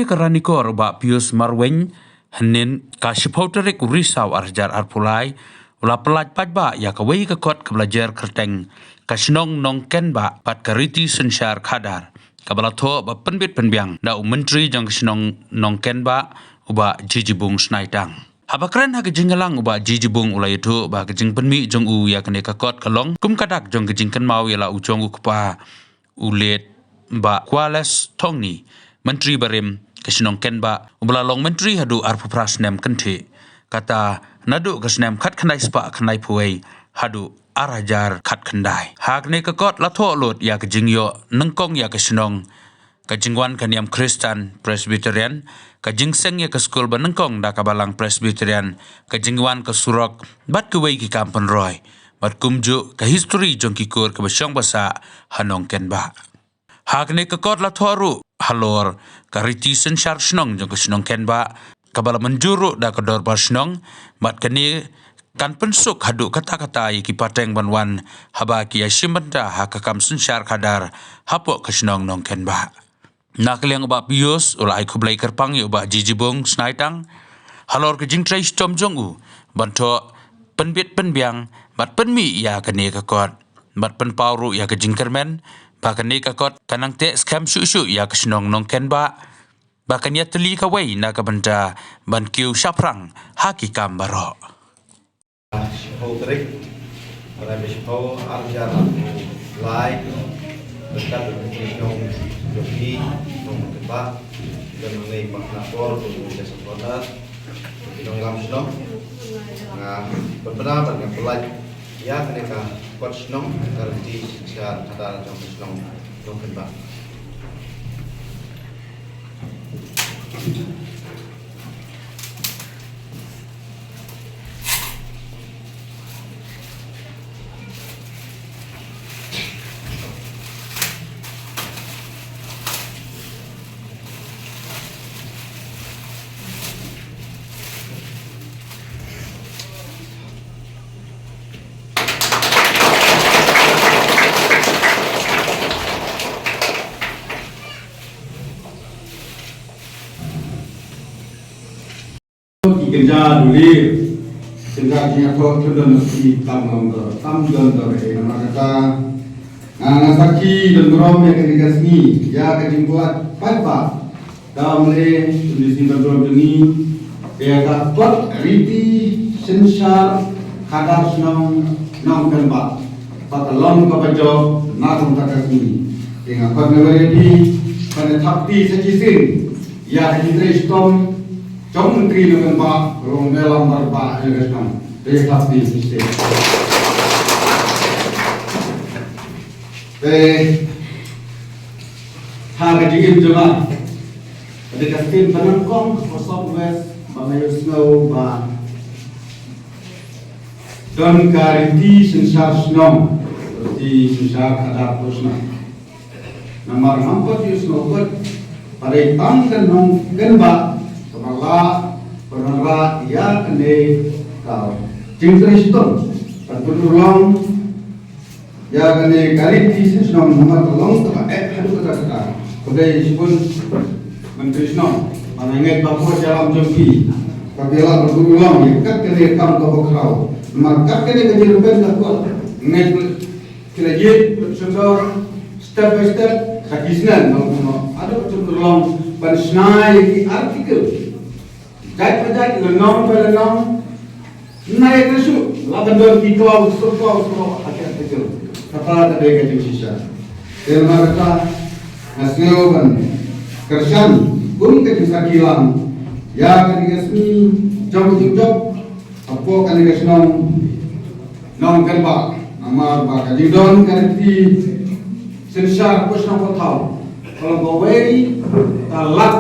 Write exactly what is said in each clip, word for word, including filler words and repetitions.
Ka Ranikor u Bah Pius Marwein, hynnin ka shiphew tarik u Risaw ar hajar arphew lai, u la pyllait paidbah ïa kawei ka kot kaba la jer kyrteng ka shnong Nongkenbah bad ka riti synshar khadar, kaba la thoh bad pynbit pynbiang da u Myntri jong ka shnong Nongkenbah, u Bah Jijibung Snaitang. Haba kren ha ka jingïalang, u Bah Jijibung u la ïathuh ba ka jingpynmih jong u ïa kane ka kot ka long kum ka dak jong ka jingkynmaw ïa la u jong u kpa, u late Bah Kwales Thongni, Myntri barim ka shnong Kenbah, uba la long myntri haduh arphew phra snem kynthih, kata naduh ka snem khatkhyndai spah khyndaiphew wei haduh ar hajar khatkhyndai. Ha kane ka kot la thoh lut ïa ka jingïoh nyngkong ïa ka shnong, ka jingwan ka niam Khristan Presbyterian, ka jingseng ïa ka skul ba nyngkong da ka balang Presbyterian, ka jingwan ka surok, bad kiwei ki kam pynroi, bad kumjuh ka histori jong ki kur kaba shong ba sah ha Nongkenbah. Ha kane ka kot la thoh ruh halor ka riti synshar shnong jong ka shnong Kenbah, kaba la mynjur ruh da ka dorbar shnong, bad kane kan pynsuk haduh katta katta ïa ki pateng ban wan haba ki ïashim bynta ha ka kam synshar khadar hapoh ka shnong Nongkenbah. Na ka liang u Bah Pius u la ai khublei kyrpang ïa u Bah Jijibung Snaitang halor ka jingtrei shitom jong u ban thoh, pynbit pynbiang bad pynmih ïa kane ka kot, bad pynpaw ruh ïa ka jingkyrmen ba kane ka kot kan nang teh skhem shuh shuh ïa ka shnong Nongkenbah, ba kan ïatylli kawei na ka bynta ban kiew shaphrang ha ki kam baroh. Shiphew tarik, bnai ba shiphew, ar hajar arphew lai, ryngkat bad ka shnong jong phi, shnong Nongkenbah, don hangne i Bah Nakor, bad u Jason Corner, ki nongïalam shnong. Nga pynbna bad nga pyllait ïa kane ka kot shnong, ka riti synshar khadar jong ka shnong Nongkenbah. Ki kynja duli, kynja ki nga thok, ki don ki tam long dor, tam don dor, eh, namar kata, nga, nga sakhi don burom ïa kane ka sngi, ïa ka jingpyllait paidbah. Kam le, tu di sini don burom jong ngi, ïa ka kot riti synshar khadar shnong Nongkenbah. Ba ka long kaba jop na ka bynta ka sngi. Ïa nga kot nga bari di, ban thap ti sa ki sien. Ïa ka jingtrei shitom jong Myntri Nongkenbah, Rong Melam Barba, ïa ka shnong. Ïa ka phi shisha. Te ha ka jingim jong nga, ka dei ka sien ba nyngkong ha South West ba nga ïohsngew ba don ka riti synshar shnong, riti synshar khadar shnong. Namar ngam pat ïohsngew pat, ba dei tang ka Nongkenbah kaba lah ban wanrah ïa kane ka jingtrei shitom ban pynurlong ïa kane ka riti synshar shnong, namar ka long kaba eh haduh katta katta. Khublei shibun Myntri Shnong, ba nga ngeit ba ka jingïalam jong phi ka lah ban pynurlong ïa kat kane ka kam kaba khraw. Namar kat kane ka jingrben ka kot, ngeit Ki la ïeit bad sngewdor step by step, ka ki sngewdor, haduh ka jingpynlong ban shna ïa ki article. Jait pa jait, lynnong pa lynnong, nai ka shu, la ban don ki klaw, sub klaw, sub ha ki article. Kata ka dei ka jingshisha. Te namar kata, nga sngew ban kyrshan, kum ka jingsakhi lang, ïa kane ka sngi jong ka jingjop, hapoh kane ka shnong Nongkenbah, namar ba ka jingdon ka riti synshar hapoh shnong Phutthaw, ka long kawei ka lad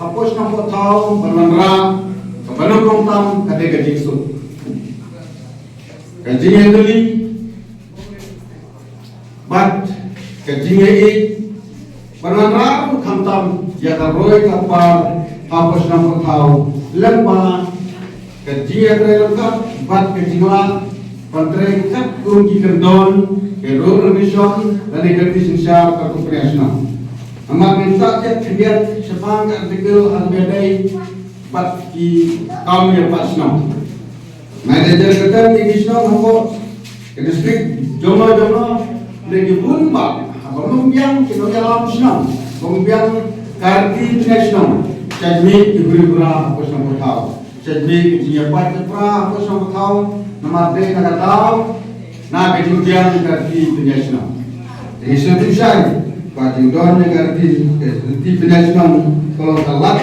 hapoh shnong Phutthaw ban wanrah kaba nyngkong tam, ka dei ka jingsuk, ka jingïatylli, bad ka jingïeit, ban wanrah ruh khamtam ïa ka roi ka par hapoh shnong Phutthaw, lyngba ka jingïatrei ryngkat bad ka jinglah ban trei katkum ki kyndon ka Rural Mission lane ka riti synshar ka Company National. Namar mynta te khyndiat shaphang ka article ha ka ba dei bad ki kam ïa pat shnong. Nai da jar kata ngi ki shnong hapoh ka district jong no jong no, dei ki bun bha, haba ym biang ki nongïalam shnong, ym biang ka riti pynïaid shnong, shait mih ki huri hura hapoh shnong Pathaw. Shait mih ki jingïapait ïapra hapoh shnong Pathaw, namar dei na ka daw na ka jingbiang ka riti pynïaid shnong. Te ngi sngewthuh shai ba jingdon ka riti, ka riti pynïaid shnong ka long ka lad,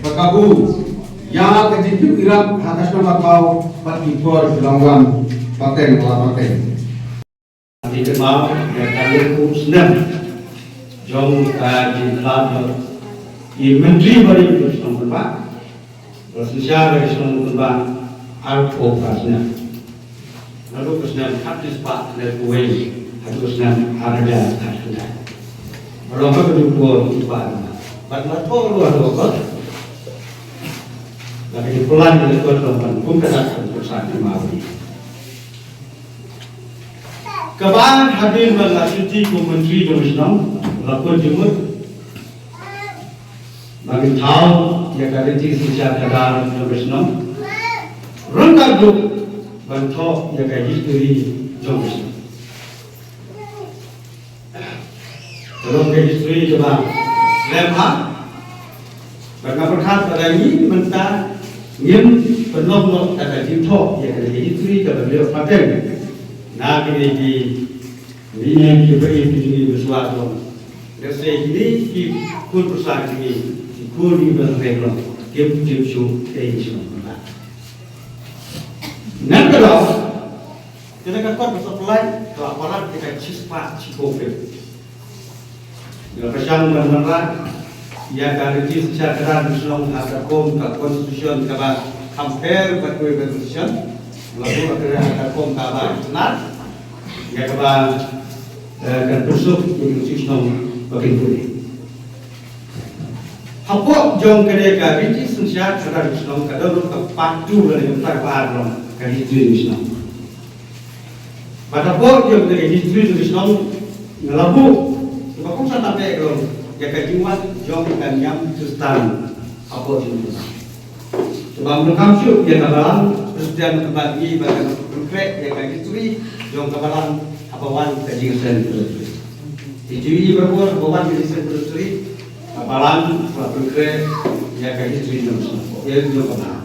ka kabu ïa ka jingtip ïarap ha ka shnong Pathaw bad ki por ki long wan pateng la pateng. Ngi kynmaw ïa ka lynti snem jong ka jingkhlad ïa i Myntri barim jong shnong Kynbah. Ba la synshar ïa ka shnong Kynbah arphew phra snem. Naduh ka snem khatphra spah hynriewphew wei haduh ka snem ar hajar khatkhyndai. Ba long ha ka juh por u Bah Kynbah. Bad la thoh ruh haduh ka, la ka jingplan ïa ka kot long ban kum ka dak ban pyrshah kynmaw ïa. Kaba hadien ba la shuti kum Myntri jong ka shnong, la kut jingmut ba ngin thaw ïa ka riti synshar khadar jong ka shnong. Ryngkat ruh ban thoh ïa ka history jong ka shnong. Ka long ka history kaba slem bha. Bad nga pyrkhat ba ngi mynta ngin pynlong noh ka jingthoh ïa ka history kaba leh pateng na kine ki Ngi ïa ki ba ïa ki jingim ba shuwa long. Lehse kine ki khun pyrsa jong ngi, ki khun ngi ba ngi long, kim tip shuh kaei shuh. Nangta ka daw, kane ka kot ba sa pynlait ka la palat ïa ka shispah shiphew. Nga pyrshang ban wanrah ïa ka riti synshar khadar jong ka shnong ha ka kum ka constitution kaba kham pher bad kawei ka constitution. Nga buh ïa ka ha ka kum kaba itynnad ïa kaba, eh, kan pynsuk ïa ki shnong ba kin pule. Hapoh jong kane ka riti synshar khadar jong ka shnong ka don ka part two lane ka bynta kaba ar jong ka riti synshar. Bad hapoh jong ka history jong ka shnong nga la buh kaba kongsan tam eh ka long ïa ka jingwan jong ka niam Khristan hapoh jong ka. Kaba mynta kam shuh ïa ka balang Khristan kaba ngi ba ka pynkhreh ïa ka history jong ka balang haba wan ka jingïaseng Presbytery. History barabor haba wan ka jingïaseng Presbytery ka balang ba pynkhreh ïa ka history jong ka shnong, ïa jong ka balang.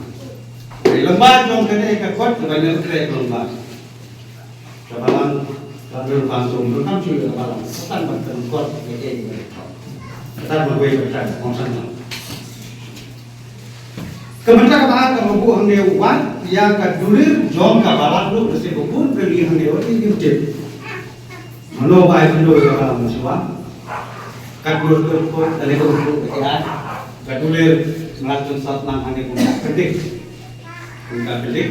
Ka lyngba jong kane ka kot kaba ngi pynkhreh ka lyngba. Ka balang, ka dur ban sum, dur ban sum ka balang. Ka tang ban tang kot, ka ei, ka ei. Ka tang ban wei, ka tang, kong san tang. Ka mynta kaba ar ka buh hangne wat, ïa ka dulir jong ka balang ruh, da shisha bun pynlong hangne wat, ïa ki tip. Mano ba ai pynlong ïa ka balang shuwa. Ka dur ka kot, ka leh ka kot, ka ei. Ka dulir, mlak tun sat nang hangne kum ka pyndik. Kum ka pyndik.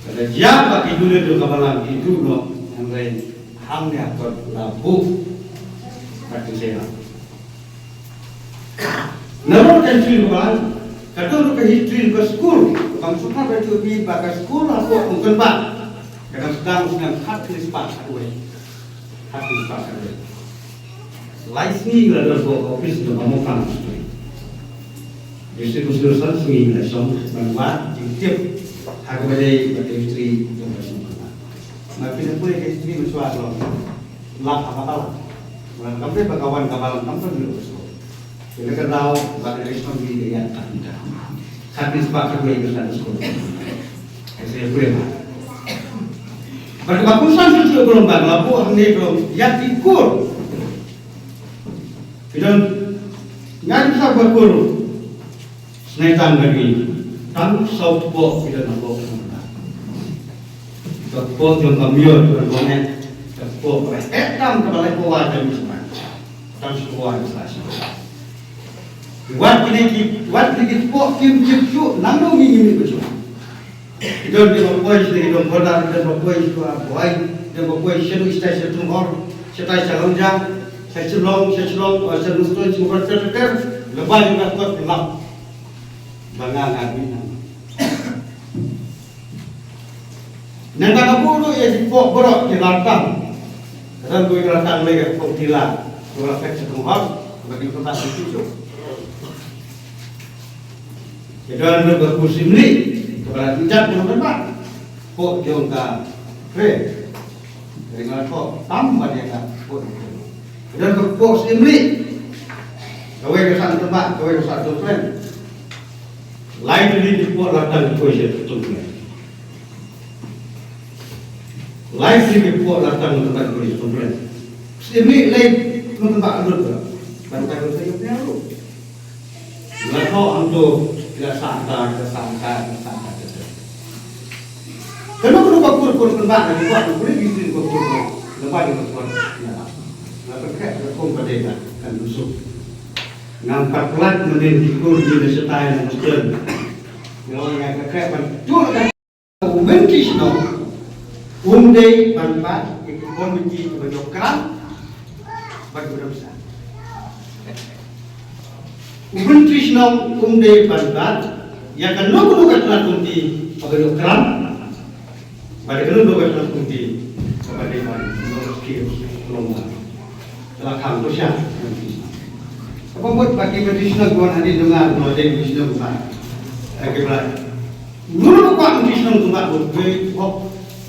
Ka da jia ba ki dulir jong ka balang ki duh noh, hynrei hangne ha kot la buh ka kynshelah. Nalor ka history ka balang, ka don ka history ka skul, kam sngewthuh ba ka skul hapoh Umkynbah. Ka dang sdang snem khatphra spah khatwei. Khatphra spah khatwei. Lai sngi la don ka office jong ka Mawphlang District. District Council san sngi la shong ban wad jingtip ha kaba dei bad ka history jong ka shnong. Ma phi la pule ka history mynshuwa ka long lap ha ka balang. Balang kam dei ba ka wan ka balang kam dei ba ka shnong. Te ka daw ba ka shnong ngi ka ïaid khatphra. Khatphra spah khatwei ka shnong shnong. Ka shnong pule ba. Ba ka ba kongsan shuh shuh ka long ba la buh hangne ka long ïa ki kur. Ki don, nga ïa ki sah ba kur. Sngewtang ba ngi tang saw kpoh ki don hapoh ka. Ka kpoh jong ka miot ka long eh. Ka kpoh ka eh tam ka ba lai kpoh wa ka miot. Tang saw kpoh wa ka sa. Wat kine ki, wat kine ki kpoh kim kim shuh nangno ngi ngi ba shuh. Ki don ki ba poi sha, ki don border, ki don ba poi sha Bhoi, ki don ba poi sha Nongstoiñ, sha Thunghor, shatai sha Longja, sha Shillong, sha Shillong, sha Nongstoiñ, sha Mawkyrwat, ter ter ter, laba ïa ka kot lap. Ba nga nga mih nang. Nangta ka buh ruh ïa ki kpoh baroh ki la tang. Ka don kawei ka la tang lei ka kpoh Tila. Kaba la phet sha tnga hor, ba ki nongthombah ki shu. Ki don ruh ba khuid syiemlieh, kaba la pynjah ki nongthombah. Hapoh jong ka Kren. Ring la thoh tam ban ïa ka hapoh jong ka Kren. Ki don ba khuid syiemlieh. Kawei ka sah nongthombah, kawei ka sah nongthombah. Lai tylli ki pok la tang ki khuid sha tnga. Lai tylli ki pok la tang nongthombah khuid sha tnga. Syiemlieh lai nongthombah lut ba. Ban ka lut ïa ka ruh. La thoh hangto, la sah ta, la sah ta, la sah ta. Kano kano ba kur kur kan ba na ba kur kur ki sini ba kur kur. La ba ni ba kur. La ba kre ba kur ba dei ba kan lusuk. Ngam pat plat mending ki kur di na setai na mustun. Ngi ong ïa ka kre ban jur ka u myntri shnong. Um dei ban bat ïa ki komiti kiba ïoh kram bad kiba don sa. U myntri shnong um dei ban bat ïa kano kano ka tnat komiti ba ka ïoh kram bad ïa kano kano ka tnat komiti ba ka dei ban ïoh skhem long ba. Ka la kham to sha. Ka ba mut ba ki myntri shnong ki wan hadien jong nga, ngi dei myntri shnong ba. Eh, ki ba. Ngi ba kwah myntri shnong ba, ba wei hok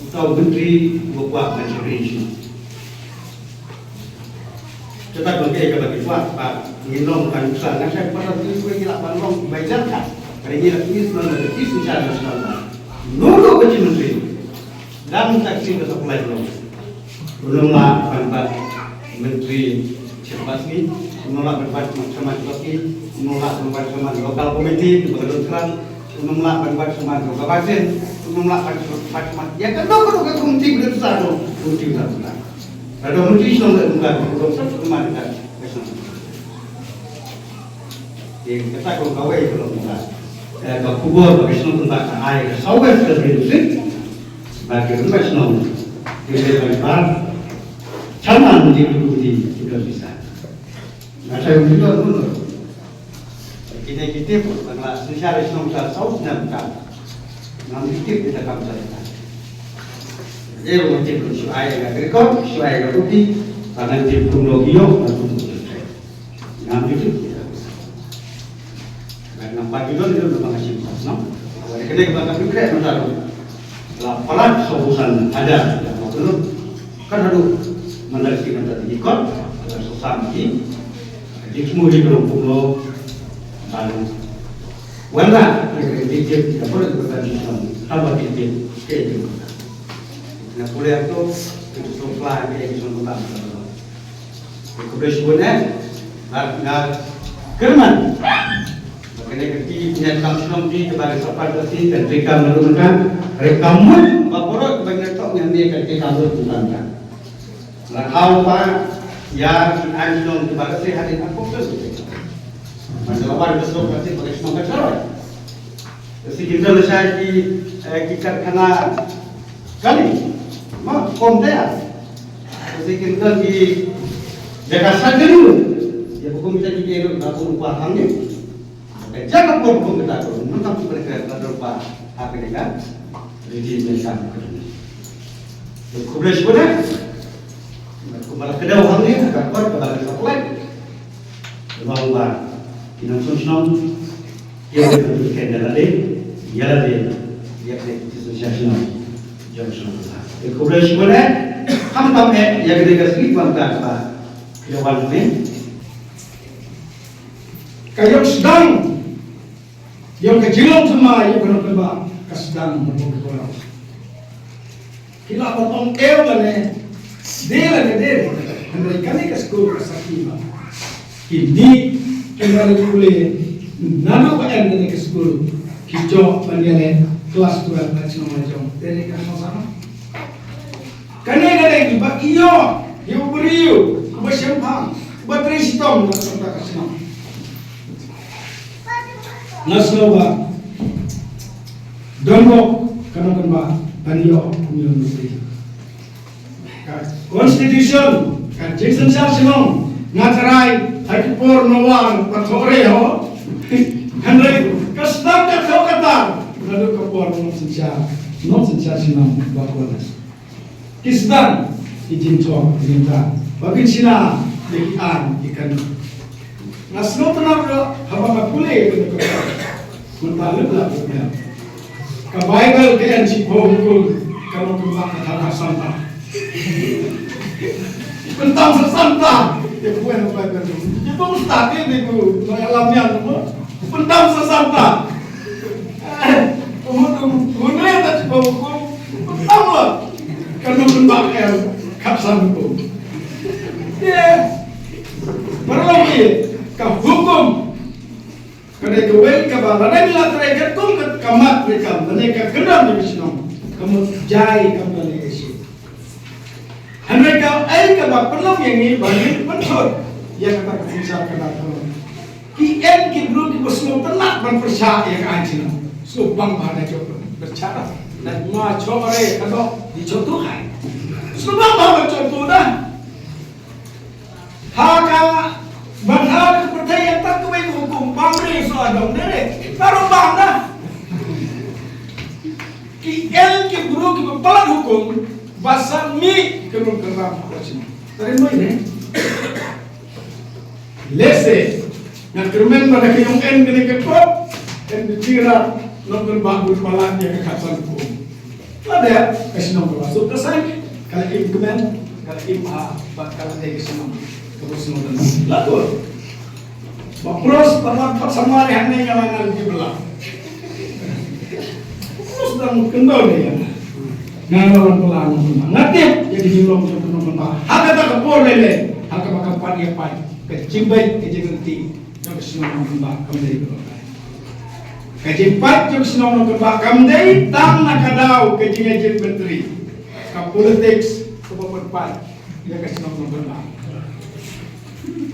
uta u myntri ba kwah ban shakri shnong. Kata ka ba ki kwah ba ngin long kan sa, nga sa ba ki kwah ki lah ban long ba jar ka. Ka ngi la ki shnong, ki shnong sha shnong. Ngi ba ki myntri. Dang tak sien ka supply long. Ngi lah ban bat myntri Sherpasni, ngi lah ban bat Sherman Sherpasni, ngi lah ban bat Sherman local committee, ngi lah ban bat Sherman local basin, ngi lah ban bat Sherman ya ka dok dok ka committee ba sa dok committee ba sa. Ada committee song da bukan dok sa Sherman da. Ïa kata ko kawei ka long ba, eh, ka khubor ba ka shnong Tyndah ka ai ka sawes ka ring sik. Ba ki ring ba shnong ki ring ba ba. Chairman di ku di ki don visa. Nga sa yu di don mun. Kine ki tip ba nga la synshar shnong sa saw snem ka. Ngam di tip kita kam sa. Ïa ba tip shu ai ka record, shu ai ka kopi. Ba ngan tip kumno ki ïoh, ba kumno ki ïoh. Ngam ju tip. Ngam pat ju don ju don ba nga shim pas, no? Wa kane ba ka bikre na taru. La palat so busan ada, ya, ma tu. Kan haduh mandar si kan tadi ikot, ada so sam ki. Di semua di belum pulo. Baru. Wala, di di di apa tu kan, tambah di di. Ke itu. Na pule tu, itu so fly, ke itu so bukan. Khublei shibun eh. Nga, nga kyrmen ba kane ka kti pynïaid kam shnong kti kaba ngi sa pat ka kti kan trei kam naduh mynta. Hynrei ka mut ba baroh kaba ngi la tok ngan ïa ka trei kam naduh mynta. Nga khaw ba ïa ki aiñ shnong kiba la trei hadien ha pok shnong. Mynta la wan ka shnong ka trei ba ka shnong ka tharoi. Ka si ki don lashai ki, eh, ki karkhana kali. Ma, kom te ah. Ka si ki don ki jaka sa kali. Ïa, bukum kita ki kero na kum pa hangne. Ka jaka pun bukum kita ko. Mun kam tu berkat la don pa ha kali kan. Riti ni kan. Khublei shibun eh. Kumba la kdew hangne ka por ka ba ka supply. Long ba ki nongshong shnong ki ïa ka ken da lade ïa lade ïa ka association jong shnong. Te khublei shibun eh. Khamtam eh ïa ka dei ka slip bang ka ba ïa wan ne. Ka ïoh sdang ïoh ka jinglong thymmai ïoh ka nongkynmaw ka sdang. Ki lah ban ong ew lane de lane de. Hynrei kane ka skul ka sakhi ba kine ki mane ki pule naduh ba em kane ka skul ki jop ban ïaleh klas twelve ha shnong la jong. Te ne ka sngewsih. Kane ka dei ba ïoh ïa u briew uba shemphang uba trei shitom na ka shnong. Nga sngew ba don bok ka nongkynmaw ban ïoh kum ïoh nongkynmaw. Ka constitution, ka jingsynshar shnong nga tharai ha ki por Noah pat thoh re ho. Hynrei ka sdang ka thoh kata naduh ka por nongsynshar, nongsynshar shnong ba kwah. Ki sdang ki jingthoh jingthoh ba kin shna Ïa ki aiñ ki kan. Nga sngewtynnat ruh haba nga pule ïa kane ka por. Mynta lem la pule. Ka Baibl ka ïa shiphew hukum ka long kumba ka thah ka santa. Pyntam sa santa. Ïa ka Baibl. Ïa ka Baibl ka dei ku nongïalam ïa ka. Pyntam sa santa. Umur umur ta shiphew hukum. Pyntam la. Ka long kumba ka thah ka santa. Ïa. Paralok ïa ka hukum. Ka dei kawei kaba lada ngi la trei katkum ka mat treikam lane ka kynran jong ka shnong, ka mut jai kam da lei ïa shi. Hynrei kaei kaba pynlong ïa ngi ba ngin pynthut ïa kata ka synshar ka mat. Ki en ki briew kiba sngewtynnat ban pyrshah ïa ka aiñ shnong. Sngewbang ba da jop pyrshah da. Da ma jop are ka dok di jop tu hai. Sngewbang ba da jop tu da. Ha ka ban ha ka pyrthei ïa tat kawei ka hukum bam re so adong de re. Baru bam dah. Ki el ki bru ki palat hukum ba sa mih ki nongkynrap ka shnong. Tadi noi ne. Lehse nga kyrmen ba da ka ïong en kane ka kot en di tira nongkynrap bun palat ïa ka khatsan hukum. Lada ka shnong ka la suk ka sai, ka la im kmen, ka la im ha, bad ka la dei ka shnong kaba shnong ka la. Lakur. Ba pros, ba mat, ba samar, hangne nga la nang di bela. Pros dang kyndoh ne ïa nga. Nga la wan bela nongkyndoh. Nga tip ïa ki jinglong jong ka nongkyndoh. Ha kata ka por lei lei, ha kaba ka pat ïa pat, ka jingbeit, ka jinglynti jong ka shnong nongkyndoh kam dei ka long. Ka jingpait jong ka shnong nongkyndoh kam dei tang na ka daw ka jingïajied bynriew. Ka politics kaba pynpait ïa ka shnong nongkyndoh.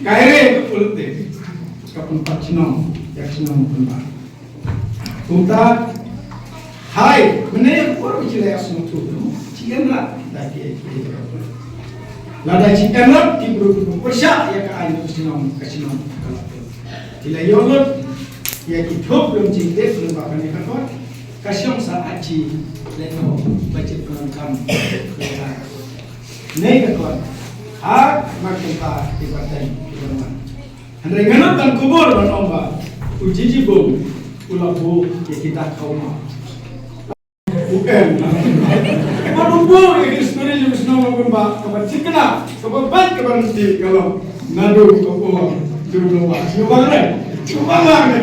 Ka ere ka politics ka pynpait shnong ïa ka shnong nongkyndoh. Kumta hai mynne ïa ka por ba ki la ïa sngewthuh, ki ïa rat da ki, ki, lada ki ïa rat ki briew ki pyrshah ïa ka aiñ ka shnong, ka shnong ka la. Ki la ïoh lut ïa ki thup lem jingtip lyngba kane ka kot. Ka shong sa achi lehnoh ba jingpynlong kam. Nei ka kot ha ma kumta ki pateng ki ban wan. Hynrei nga nang tang kubur ban ong ba u Jiji Bum u la buh ïa kita ka ummat. U em. Ba u bun ïa ki story jong shnong Nongkynbah kaba thikna kaba bait kaba nti ka long. Naduh ka por jong Noah. Shu bang re. Shu bang re.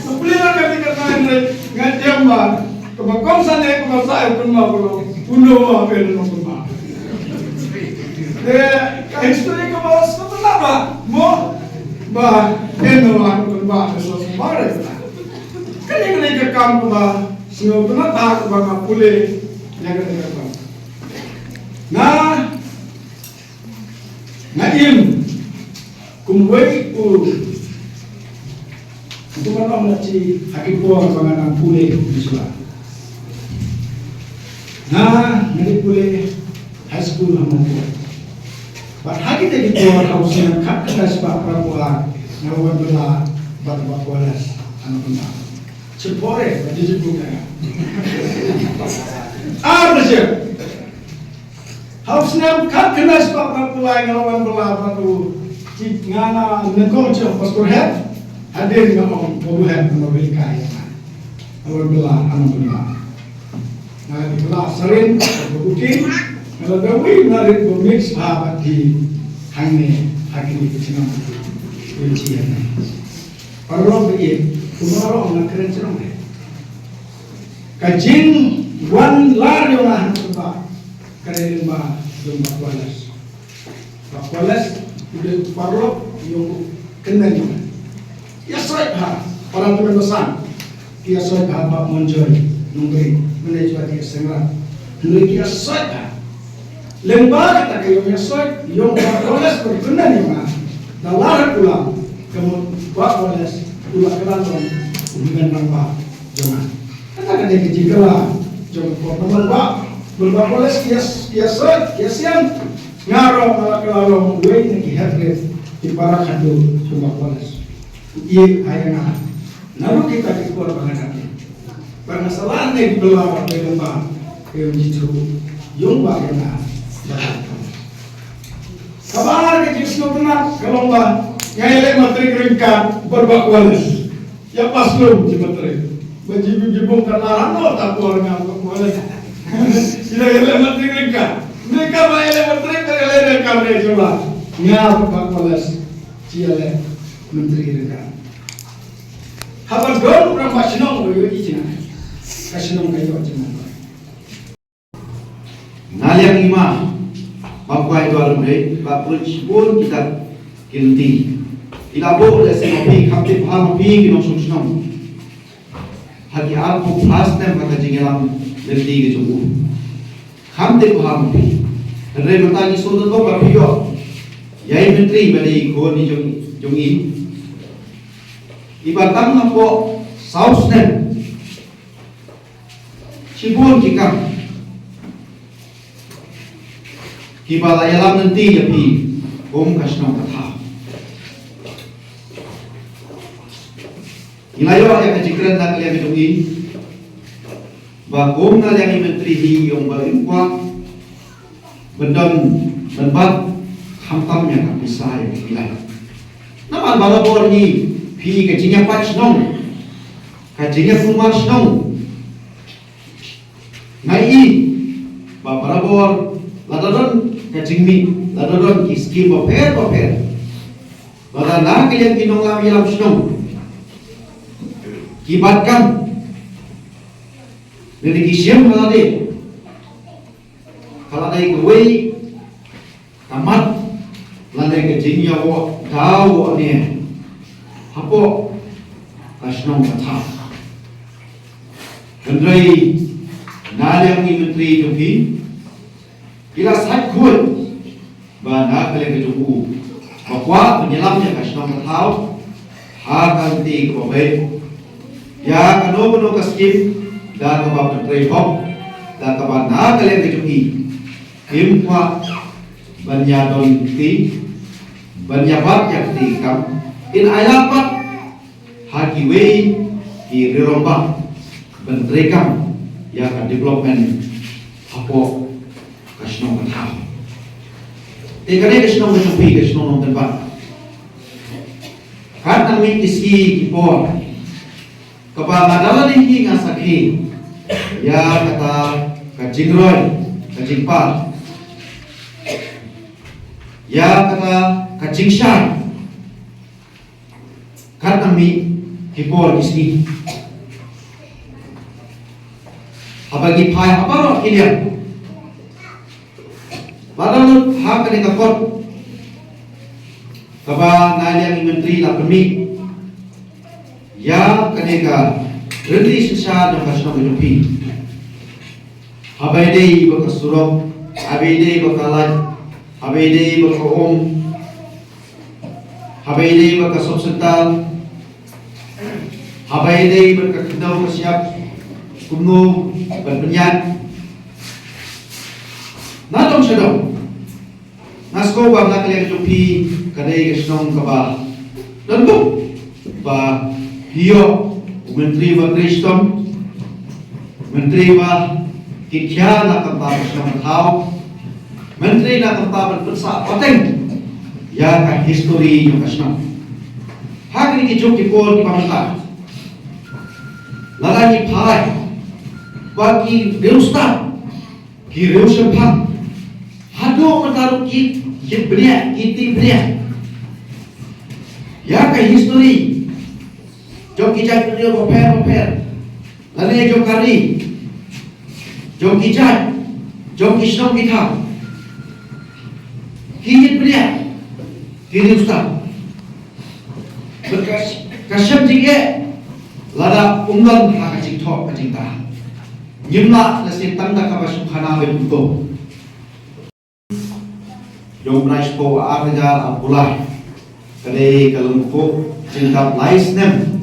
Ka pule ka ti ka ngan re. Nga jem ba kaba kongsan ïa kaba sa ïa u kynmaw ka long u Noah ba ïa Nongkynbah. Te ka history kaba sngewtynnat ba mo ba ïa Noah Nongkynbah ka sngewtynnat ba re. Kane kane ka kam kaba sngewtynnat ba kaba nga pule ïa kane ka kam. Nga, nga im kum wei u, kumba ong na chi ha ki por ba nga nang pule u sula. Nga, nga dei pule high school ha Mawkyrwat. Bad ha kita ki por ha u snem khatkhyndai spah phra phew ar nga wan bylla bad ba college ha Nongkynbah. Chipore, ba jiji buk na. Ah, bajir. Ha u snem khatkhyndai spah phra phew lai nga la wan bylla bad u, ki, nga na nyngkong jong Pastor Head. Hadien nga ong Babu Head, nga wan bylla. Nga la bylla ha Nongkynbah. Nga la bylla Sarin, Babu King. Nga la dawi na rit ba mix ha bad ki hangne ha kine ki chnong. Wi chi hangne. Paralok ba ïeit, kumba la ong nga kren shnong te. Ka jingwan lar jong nga ha Nongkynbah ka dei lyngba jong Bah Kualas. Bah Kualas u dei u paralok jong u kynmen jong nga. Ïasoh bha, para tymmen basan. Ki ïasoh bha Bah Monjoy Nongbri, mynne jua ki ïa seng rat. Hynrei ki ïasoh bha. Lyngba kata ka ïong ïasoh, ïong Bah Kualas ka kynmen jong nga. Da la ha Kulam, ka mut Bah Kualas u la kylla long u hynmen rangbah jong nga. Kata ka dei ka jingkylla jong ka por. Namar Bah, Bah Kualas ki ïas-, ïasoh, ïasian. Nga ruh nga la kylla long uwei na ki head rep ki para khadduh jong Bah Kualas. Ïa, ïa nga. Naduh kita ki por ba nga dang ïeit. Ba nga sa lah ne ki bylla ba dei lyngba ka ïong jithmu ïong Bah ïa nga. Kaba ar ka jingsngewtynnat ka long ba nga ïaleh matrik ryngkat bad Bah Wallace. Ïa pass lum jingmatrik. Ba jingim jingim ka la rano ta por nga Bah Wallace. Ïa ïaleh matrik ryngkat. Ni kaba ïaleh matrik ka ïaleh ryngkat ne jula. Nga bad Bah Wallace. Ïaleh matrik ryngkat. Haba don u rangbah shnong u ïohi jingngeit. Ka shnong ka ïoh jingngeit. Nga liang i ma, ba kwai dwar mrei, ba pun shibun kita ki lynti. I la buh lehse ma phi, kham tip bha ma phi ki nongshong shnong. Ha ki arphew phra snem ha ka jingïalam lynti ka jong u. Kham tip bha ma phi. Hynrei mynta ngi sngewthuh ba phi ïoh ïa i myntri ba dei i khun i jong, jong i. Iba tang hapoh saw snem. Shibun ki kam kiba la ïalam lynti ïa phi kum ka shnong ka thaw. Ngi la ïoh ïa ka jingkren na ka liang jong i ba kum na liang i myntri hi ïong ba im kwah ban don ban bat khamtam ïa ka pisa ïa ka pisa. Namar barabor ngi phi ka jingïapat shnong, ka jingïakhun mar shnong. Nga i ba barabor lada don ka jingmih, lada don ki skim bapher bapher, lada na ka liang ki nongïalam ïalam shnong ki bat kam, lada ki shim ha lade, ha lade kawei ka mat lane ka jingïawoh daw woh ne hapoh ka shnong ka thaw. Hynrei na liang i myntri jong phi, i la sait khuid ba na ka liang ka jong u ba kwah ban ïalam ïa ka shnong ka thaw ha ka lynti kaba beit. Ïa kano kano ka skim da kaba pyntrei hok, da kaba na ka liang ka jong i im kwah ban ïa don kti, ban ïa bat ïa kti kam, in ai lad pat ha kiwei ki riew rangbah ban trei kam ïa ka development hapoh ka shnong ka thaw. Te kane ka shnong ka jong phi ka shnong Nongtynbat. Kat nang mih ki sngi ki por kaba nga da lade hi nga sakhi ïa kata ka jingroi, ka jingpar, ïa kata ka jingshai. Kat nang mih ki por ki sngi, haba ngi phai ha baroh ki liang, ba la lut ha kane ka kot kaba na liang i myntri la pynmih ïa kane ka rynti synshar jong ka shnong jong phi. Haba ïadei bad ka surok, haba ïadei bad ka light, haba ïadei bad ka um, haba ïadei bad ka sub center, haba ïadei bad ka khyndew ka shyiap, kumno ban pynïaid. Na dong sha dong, nga sngew ba na ka liang jong phi ka dei ka shnong kaba don buk ba phi ïoh u myntri ba trei shitom, myntri ba kit khia na ka bynta ka shnong ka thaw, myntri na ka bynta ban pynsah pateng ïa ka histori jong ka shnong. Ha kine ki juk ki por kiba mynta, lada ngi phai ba ki riewstad, ki riewshemphang, haduh mynta ruh ki ïit bniah, ki tih bniah ïa ka histori jong ki jaitbynriew bapher bapher, lane jong ka ri, jong ki jait, jong ki shnong ki thaw. Ki ïit bniah, ki riewstad. Bad ka, ka shem jingeh lada ym don ha ka jingthoh ka jingtah. Ngim lah lehse tang da kaba shu khana beit kumto. Jong u bnai shiphew ar hajar arphew lai, ka dei ka lyngkhuh jingdap lai snem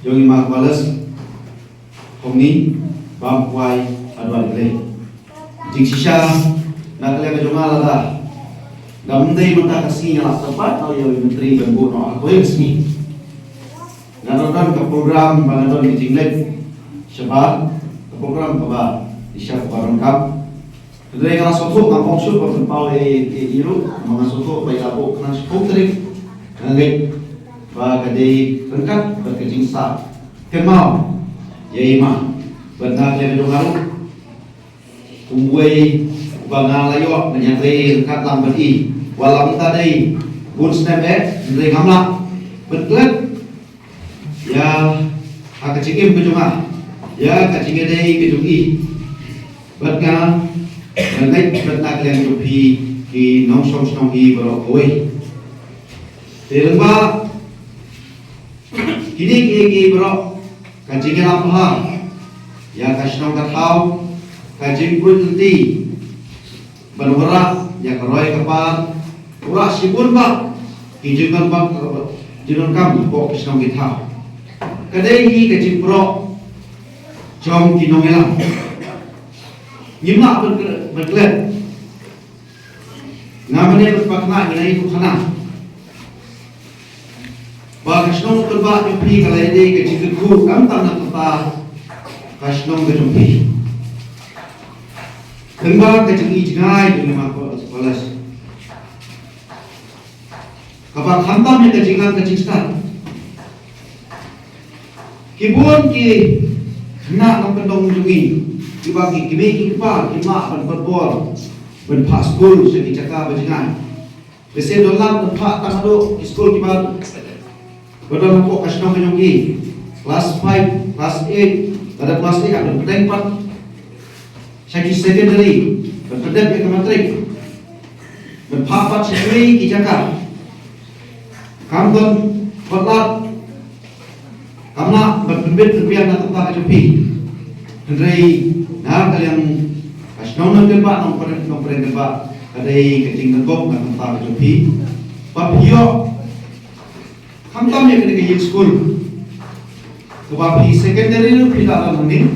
jong i Ma Kwales Hongni, bam kwai ha Dwan Blei. Jingshisha na ka liang ka jong nga lada, da ym dei mynta ka sngi nga la sngewbha ïa u myntri ban buh noh ha kawei ka sngi. Nga don ka program ba nga don ka jingleit shabar, ka program kaba i shah kaba donkam. Hynrei nga la sngewthuh, ngam ong shuh ba pynpaw ïa i ruh, ma nga sngewthuh ba i la buh khnang shiphew tarik. Nga ngeit ba ka dei ryngkat bad ka jingsah kynmaw ïa i ma. Bad nga khlem jong nga ruh, kumwei ba nga la ïoh, nga ïatrei ryngkat lang bad i, wat la mynta dei bun snem eh, hynrei ngam lah ban klet ïa ha ka jingim ka jong nga, ïa ka jingïadei ka jong i bad nga. Nga ngeit bad nga kylliang jong phi ki nongshong shnong hi baroh kawei. Te lyngba kine kiei kiei baroh, ka jingïalam bha ïa ka shnong ka thaw, ka jingbuit lynti ban wanrah ïa ka roi ka par, wanrah shibun bah ki jingdonkam, jingdonkam hapoh ka shnong ka thaw. Ka dei hi ka jingpyrshah jong ki nongïalam. Ngim lah ban klet, ban klet. Nga mynne bad pakna ngi la ïathuh khana ba ka shnong Nongkynbah jong phi ka la ïadei ka jingkyrkhu khamtam na ka bynta ka shnong ka jong phi. Tang ba ka jingi jngai jong i ma College, kaba khamtam ïa ka jingïalang ka jingstad. Ki bun ki khynnah nongkyndong jong ngi kiba ki kmie ki kpa kim lah ban pynbor ban phah skul sha ki jaka ba jngai. Lehse don lad ban phah tang haduh ki skul kiba ba don hapoh ka shnong ka jong ki, class five, class eight, lada class eight ban pynbor pat sha ki secondary, ban pyndep ïa ka matric, ban phah pat sha kiwei ki jaka. Kam don pat lad, kam lah ban pynbit pynbiang na ka bynta ka jong phi. Hynrei na ka liang ka shnong Nongkynbah, Nongpdeng, Nongpdeng Kynbah, ka dei ka jingkyrkhu na ka bynta ka jong phi. Ba phi ïoh khamtam ïa kane ka ïing skul, kaba phi secondary ruh phi lah lad hangne,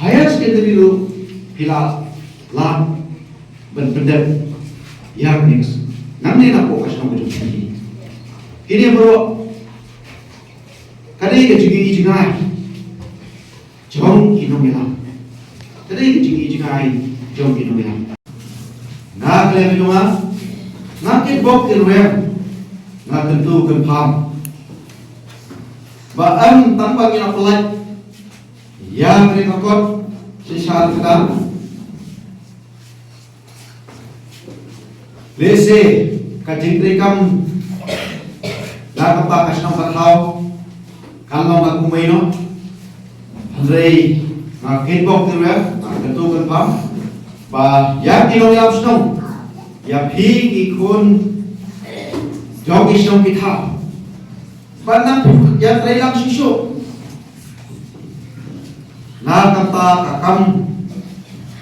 higher secondary ruh phi lah lad ban pyndep ïa kane ka s-, nangne napoh ka shnong ka jong phi. Kine baroh ka dei ka jingi jngai jong ki nongïalam. Ka dei ka jingi jngai jong ki nongïalam. Nga khlem jong nga, nga kitbok kitrwiang, nga kyntu kynpham ba em tang ba ngi la pynlait ïa kane ka kot shisha ka dang. Lehse ka jingtreikam na ka bynta ka shnong ka thaw kan long ka kumei noh. Hynrei nga kitbok kitrwiang, nga kyntu kynpham ba ïa ki nongïalam shnong, ïa phi ki khun jong ki shnong ki thaw, ba nang ïatreilang shuh shuh na ka bynta ka kam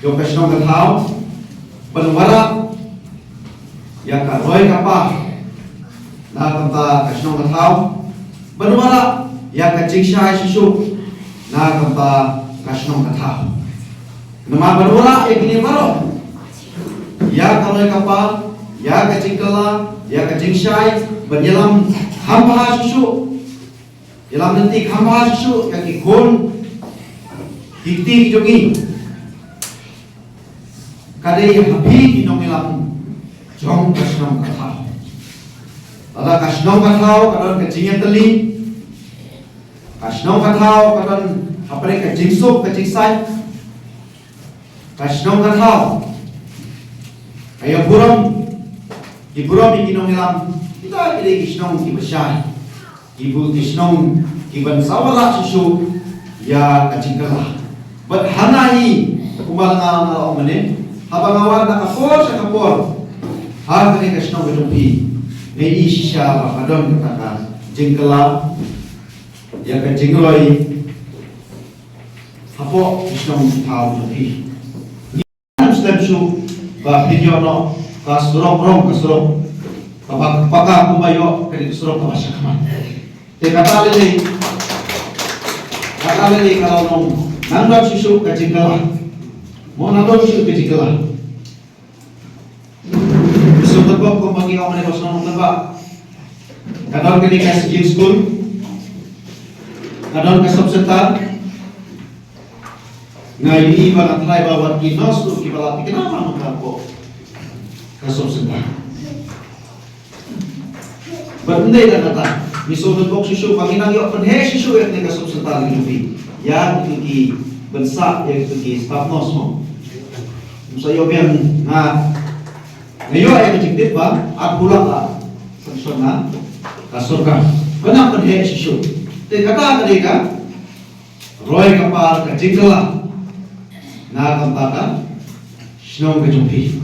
jong ka shnong ka thaw, ban wanrah ïa ka roi ka par na ka bynta ka shnong ka thaw, ban wanrah ïa ka jingshai shuh shuh na ka bynta ka shnong ka thaw. Namar ban wanrah ïa kine baroh, ïa ka roi ka par, ïa ka jingkylla, ïa ka jingshai, ban ïalam kham bha shuh shuh, ïalam lynti kham bha shuh shuh ïa ki khun ki kti ki jong ngi, ka dei ha phi ki nongïalam jong ka shnong ka thaw. Lada ka shnong ka thaw ka don ka jingïatylli, ka shnong ka thaw ka don hapdeng ka jingsuk ka jingsaiñ, ka shnong ka thaw ka ïa burom, ki burom ïa ki nongïalam. Kita ki dei ki shnong kiba shai, ki bun ki shnong kiban sa wanrah shuh shuh ïa ka jingkylla. Bad hana hi, kumba nga la ong mynne, haba nga wan na ka por sha ka por ha kane ka shnong ka jong phi, nga ïohi shisha ba ka don kata ka jingkylla ïa ka jingroi hapoh ka shnong ka thaw jong phi. Ngam slem shuh ba phin ïoh noh ka surok rong, ka surok kaba paka kumba ïoh ka dei ka surok kaba shakhmat. Te kata lei lei, kata lei lei ka la long nang don shuh shuh ka jingkylla. Mo nang don shuh ka jingkylla. Ka shnong Nongkynbah, kumba ngi ong mynne, ka shnong Nongkynbah ka don kane ka ïing skul, ka don ka sub center, Nga ïohi ba nga trai ba wat ki nurse ruh kiba la thikna ba mynta hapoh ka sub center. Bad ym dei tang kata, ngi sngewthuh bok shisha ba ngi nang ïoh pynheh shisha ïa kane ka sub center ka jong phi, ïa kito ki ban sah ïa kito ki staff nurse mo. Ym sa ïoh biang, nga nga ïoh ïa ka jingtip ba arphew lak la sanction na ka sorkar ban nang pynheh shisha. Te kata ka dei ka roi ka par ka jingkylla na ka bynta ka shnong ka jong phi.